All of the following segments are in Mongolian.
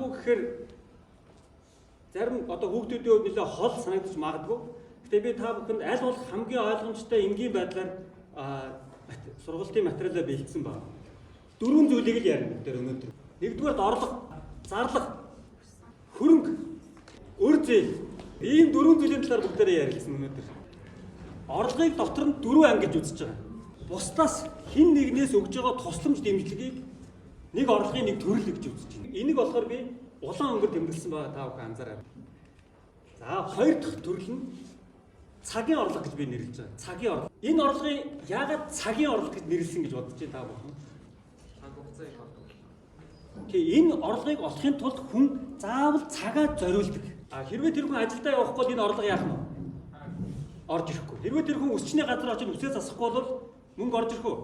юу гэхээр зарим одоо хүүхдүүдийн хувьд нэлээ хол санагдаж магадгүй. Гэтэ би та бүхэнд аль болох хамгийн ойлгомжтой энгийн байдлаар сургалтын материалаа бэлдсэн байна. Дөрвөн зүйлийг л ярина бид өнөөдөр. Нэгдүгээрт орлого, зарлага, хөрөнгө, өр зээл. Ийм дөрвөн зүйлийн талаар бүгдээрээ ярилцсан өнөөдөр. Орлогыг дотор нь дөрвөн ангиж үзэж байгаа. Бусдаас хэн нэгнээс өгж байгаа тусламж дэмжлэгийг нэг орлогын нэг төрөл гэж үзэж байна. Энийг болохоор би улаан өнгөөр тэмдэглэсэн байгаа, та бүхэн анзаараа. За, хоёр дахь төрөл нь цагийн орлого гэж би нэрлэж байгаа. Цагийн орлого. Энэ орлогыг яагаад цагийн орлого гэж нэрлэсэн гэж бодож байна та бүхэн? Цаг хугацаа их ордог. Тэгээ энэ орлогыг олохын тулд хүн заавал цагаа зориулдаг. А хэрвээ тэр хүн ажилдаа явахгүй бол энэ орлого яах нь вэ? Орж ирэхгүй. Хэрвээ тэр хүн өсчний газар очиж үсээ засахгүй бол мөнгө орж ирэх үү?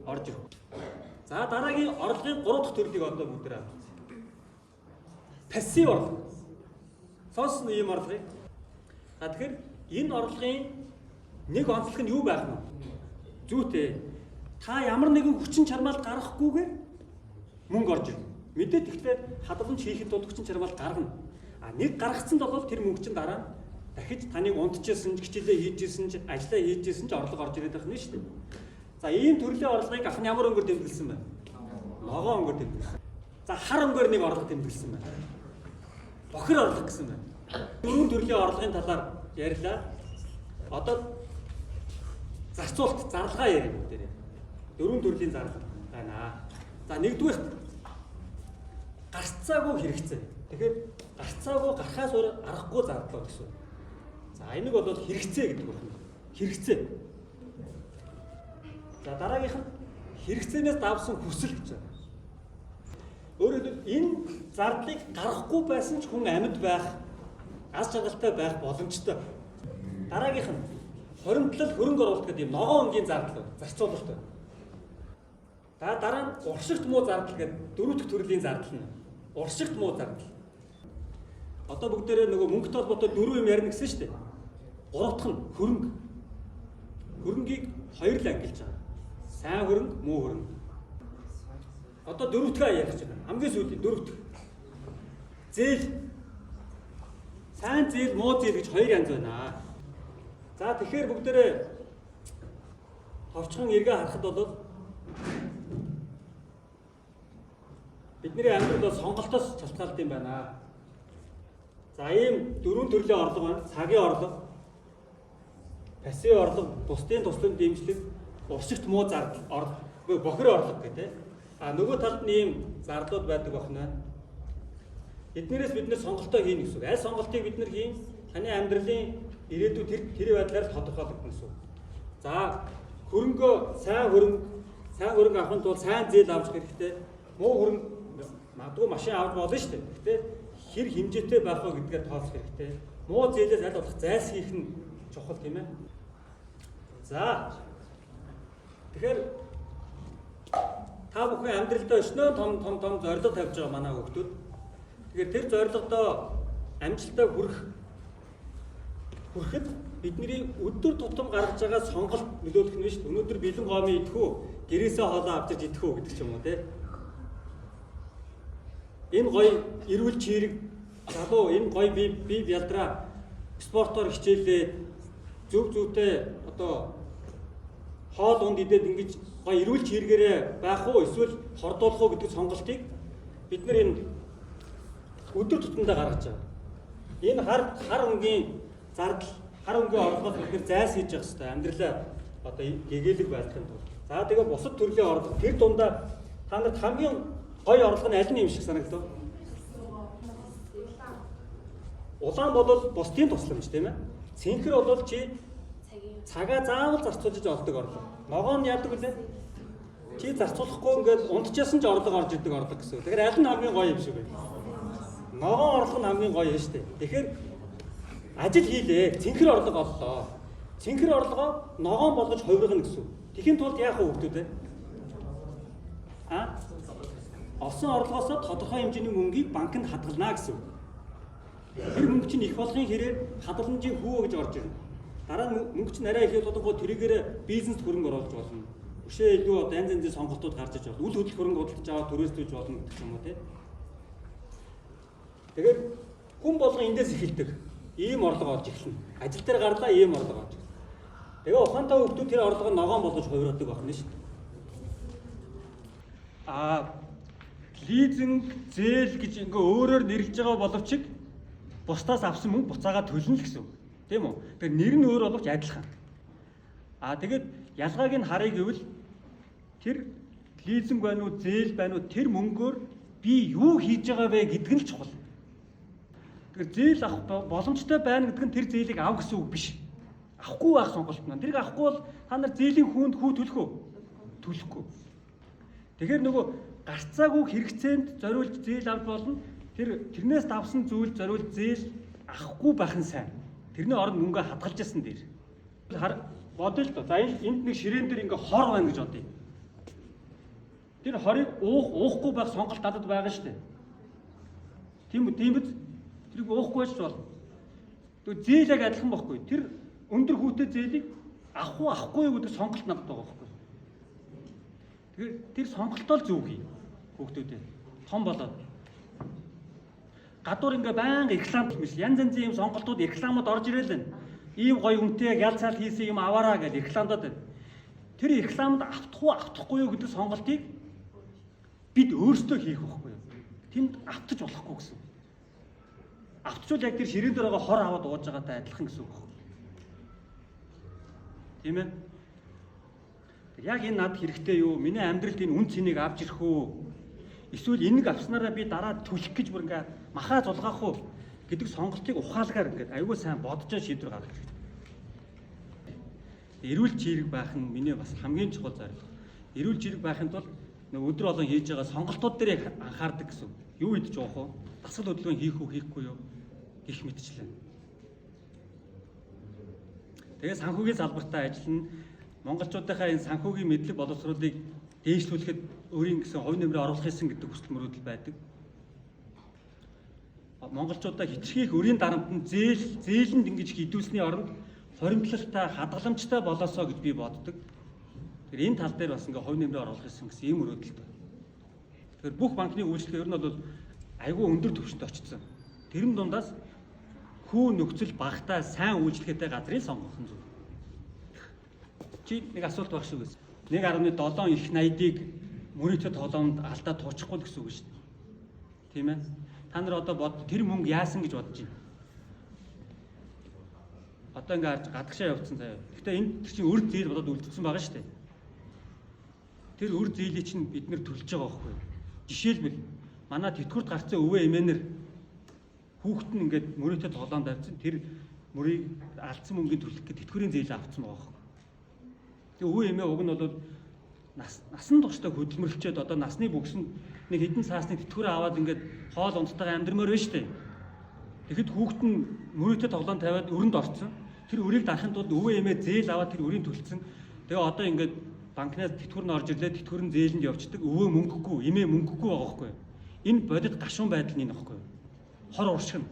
Орж ирэхгүй. За, дараагийн орлогын гурав дахь төрлийг одоо бүгд авч. Пассив орлого. Сонссон ийм орлогыг. За, тэгэхээр энэ орлогын нэг онцлог нь юу байх нь вэ? Зүйтэй. Та ямар нэгэн хүчин чармаал гаргахгүйгээр мөнгө орж ирнэ. Мэдээ тэгэхээр хадгаламж хийхэд тулд хүчин чармаал гаргана. А нэг гаргацсан бол тэр мөнгө чинь дараа нь дахиж таныг унтчихсан ч, хичээлээ хийжсэн ч, ажиллаа хийжсэн ч орлого орж ирээд байх нь шүү дээ. За, ийм төрлийн орлогыг ах нь ямар өнгөөр тэмдэглэсэн бэ? Ногоон өнгөөр тэмдэглэсэн. За, хар өнгөөр нэг орлого тэмдэглэсэн байна. Бохир орлого гэсэн байна. Дөрвөн төрлийн орлогын талаар ярьлаа. Одоо зарцуулалт, зарлага ярив бүгдээрээ. Дөрвөн төрлийн зарлага байна. За, нэгдүгээрт гарцаагүй хэрэгцээ. Тэгэхээр гарцаагүй, гарахаас өөр аргагүй зарлага гэсэн. За, энийг бол хэрэгцээ гэдэг байна. Хэрэгцээ. За, дараагийнх нь хэрэгцээнээс давсан хүсэл гэж байна. Өөрөөр хэлбэл энэ зардлыг гаргахгүй байсан ч хүн амьд байх, аз жаргалтай байх боломжтой. Дараагийнх нь хоримтлал, хөрөнгө оруулалт гэдэг юм ногоон өнгийн зардал, зарцуулалт байна. За, дараа нь уршигт муу зардал гэдэг дөрөв дэх төрлийн зардал нь. Уршигт муу зардал. Одоо бүгдээрээ нөгөө мөнгөтэй холбоотой дөрөв юм ярина гэсэн шүү дээ. Гурав дахь нь хөрөнгө. Хөрөнгийг хоёр л ангилж байгаа. Сайн хөрөнгө, муу хөрөнгө. Одоо дөрөв дэх ярих гэж байна. Хамгийн сүүлийн дөрөв дэх. Зээл. Сайн зээл, муу зээл гэж хоёр янз байна. За, тэгэхээр бүгдээрээ товчхон эргээ харахад бол бидний амьдрал бол сонголтоос шалтгаалдаг юм байна. За, ийм дөрвөн төрлийн орлого байна. Цагийн орлого, пассив орлого, бусдын тусламж дэмжлэг, уршигт муу зардал, орлого, бохир орлого гэдэг. А нөгөө талд нь ийм зардлууд байдаг байна. Эднэрээс бид нэр сонголтоо хийнэ гэсэн үг. Аль сонголтыг бид нэр хийн, таны амьдралын ирээдүй тэр байдлаар тодорхойлогдно гэсэн үг. За, хөрөнгөө сайн хөрөнгө авахын тулд сайн зээл авах хэрэгтэй. Муу хөрөнгө магадгүй машин авч болно шүү дээ. Гэхдээ хэр хэмжээтэй байх вэ гэдгээр тооцох хэрэгтэй. Муу зээлээс аль болох зайлсхийх нь чухал, тийм ээ. За, тэгэхээр та бүхэн амьдралдаа өснөө том том том зорилго тавьж байгаа манай хүүхдүүд. Тэгэхээр тэр зорилгодоо амжилттай хүрэхэд бидний өдөр тутам гаргаж байгаа сонголт нөлөөлөх нь шүү дээ. Өнөөдөр бэлэн гоомын идэх үү, гэрээсээ хоолоо авчирч идэх үү гэдэг ч юм уу, тий. Энэ гоё эрүүл чирэг залуу, энэ гоё бие бялдраа спортоор хичээлээ зөв зөвтэй одоо хоол унд идээд ингэж гоё эрүүл чиргээрээ байх уу, эсвэл хордуулах уу гэдэг сонголтыг бид нар энэ өдөр тутамдаа гаргаж байгаа. Энэ хар өнгийн зардал, хар өнгийн орлогоос бид нар зайлсхийж явах хэрэгтэй. Амьдралаа одоо гэгээлэг байлгахын тулд. За, тэгээ бусад төрлийн орлого, тэр дундаа та нарт хамгийн гоё орлого нь аль нь юм шиг санагдав? Улаан бол бусдын тусламж, тийм ээ. Цэнхэр бол чи цагаа заавал зарцуулж олдог орлого. Ногоон нь яадаг вүлээ? Чи зарцуулахгүй ингээд унтчихсан ч орлого орж идэг орлого гэсэн үг. Тэгэхээр аль нь хамгийн гоё юм шиг вэ? Ногоон орлого нь хамгийн гоё юм шүү дээ. Тэгэхээр ажил хийлээ. Цэнхэр орлого оллоо. Цэнхэр орлогоо ногоон болгож хувиргана гэсэн үг. Тэхийн тулд яах вэ, хүүхдүүд ээ? А? Олсон орлогоосоо тодорхой хэмжээний мөнгийг банкнд хадгална гэсэн үг. Тэр мөнгө чинь их болгын хэрээр хадгаламжийн хүү гэж орж ирнэ. Дараа нь мөнгө чинь арай их болонгоо тэрийгээр бизнест хөрөнгө оруулж болно. Өшөө илүү одоо янз янзын сонголтууд гарч иж болно. Үл хөдлөх хөрөнгө худалдаж аваад түрээслүүлж болно гэдэг ч юм уу, тий. Тэгэхээр хүн болгон эндээс эхэлдэг. Ийм орлого олж эхэлнэ. Ажил дээр гарлаа ийм орлого олж эхэлнэ. Тэгээ ухаантай хүмүүс тэр орлогоо ногоон болгож хувиргадаг байх нь шүү дээ. Аа, лизинг, зээл гэж ингээ өөрөөр нэрлэж байгаа боловч бусдаас авсан мөнгө буцаагаа төлнө л гэсэн үг. Тийм үү? Тэгэхээр нэр нь өөр боловч адилхан. Аа, тэгээд ялгааг нь харъя гэвэл тэр лизинг байна уу, зээл байна уу, тэр мөнгөөр би юу хийж байгаа вэ гэдэг нь л чухал. Тэгэхээр зээл авах боломжтой байна гэдэг нь тэр зээлийг ав гэсэн үг биш. Авахгүй байх сонголт нь. Тэрийг авахгүй бол та нар зээлийн хүүнд хүү төлөх үү? Төлөхгүй. Тэгэхээр нөгөө гарцаагүй хэрэгцээнд зориулж зээл авч болно. Тэрнээс давсан зүйл зориулж зээл авахгүй байх нь сайн. Тэрний оронд мөнгө хадгалж ясан дээр. Бодъё л доо. За, энд нэг ширээн дээр ингээ хор байна гэж бодъё. Тэр хорыг уух, уухгүй байх сонголт надад байгаа шүү дээ. Тийм үү? Тийм биз? Тэрийг уухгүй байж болно. Тэгээ зээл яг адилхан байхгүй. Тэр өндөр хүүтэй зээлийг авах уу, авахгүй юу гэдэг сонголт надад байгаа байхгүй. Тэгэхээр тэр сонголтоо л зөв хий. Хүүхдүүдээ. Том болоод. Гадуур ингээ байнга реклам биш. Янз янзын юм сонголтууд, рекламууд орж ирэл байна. Ийм гоё үнэтэй ял цаал хийсэн юм аваараа гэж рекламдаад байна. Тэр рекламад автах уу, автахгүй юу гэдэг сонголтыг бид өөрсдөө хийх байхгүй юу? Тэнд автаж болохгүй гэсэн. Автчвал яг тэр ширээн дээр байгаа хор аваад ууж байгаатай адилхан гэсэн үг байхгүй. Тийм ээ? Яг энэ над хэрэгтэй юу? Миний амьдралд энэ үн цэнийг авч ирэх үү? Эсвэл энийг авснараа би дараа түлхэх гэж бүр ингээ махаа зулгаах уу гэдэг сонголтыг ухаалгаар ингээд аягүй сайн бодож шийдвэр гаргах хэрэгтэй. Эрүүл чирэг байх нь миний бас хамгийн чухал зорилго. Эрүүл чирэг байхын тулд нэг өдөр болгон хийж байгаа сонголтууд дээр яг анхаардаг гэсэн. Юу идэж явах вэ? Дасгал хөдөлгөөн хийх үү, хийхгүй юу гэх мэтчлээ. Тэгээ санхүүгийн салбартаа ажиллана. Монголчуудынхаа энэ санхүүгийн мэдлэг боловсруулыг дээшлүүлэхэд өөрийн гэсэн хувь нэмрээ оруулах юмсан гэдэг хүсэл мөрөөдөл байдаг. Монголчуудаа хэтэрхий их өрийн дарамт нь зээлэнд ингэж хідүүлсний оронд хоримтлалтай, хадгаламжтай болоосоо гэж би боддог. Тэгэхээр энэ тал дээр бас ингээ хувь нэмрээ оруулах юмсан гэсэн ийм мөрөөдөлтэй. Тэгэхээр бүх банкны үйлчлэг ер нь бол айгүй өндөр түвшинд очсон. Тэрэн дундаас хүү нөхцөл багтаа сайн үйлчлэгээтэй газрыг сонгох нь зөв. Чи нэг асуулт баг шүү гэсэн. 1.7 их 80-ыг мөрийтэй тоглоомд алдаа туучихгүй л гэсэн үг шүү дээ. Тийм ээ? Та нар одоо бод, тэр мөнгө яасан гэж бодож байна. Одоо ингээ харж гадагшаа явцсан заяа. Гэхдээ энэ тэр чинь өр зээл болоод үлдсэн байгаа шүү дээ. Тэр өр зээлийг чинь бид нэр төлж байгаа байхгүй юу? Жишээлбэл манай тэтгэврт гарсан өвөө эмээнэр хүүхэд нь ингээд мөрөөдө тоглоомд авсан, тэр мөрийг алдсан мөнгийг төлөх гээд тэтгэврийн зээлээ авсан байгаа байхгүй. Тэгээ өвөө эмээ уг нь бол насан туршдаа хөдөлмөрлөчөөд одоо насны бөгсөнд нэг хэдэн цаасны тэтгэврээ аваад ингээд хоол унттайгаа амьдрмаар байна шүү дээ. Тэгэхэд хүүхэд нь мөрөөдө тоглоом тавиад өрөнд орцсон. Тэр өрийг дарахын тулд өвөө эмээ зээл аваад тэр өрийг төлцсөн. Тэгээ одоо ингээд банкнаас тэтгэвэр нь орж ирлээ, тэтгэвэр нь зээлэнд явцдаг. Өвөө мөнгөгүй, эмээ мөнгөгүй байгаа байхгүй. Энэ бодит гашуун байдал нь энэ байхгүй. Хор уршиг нь.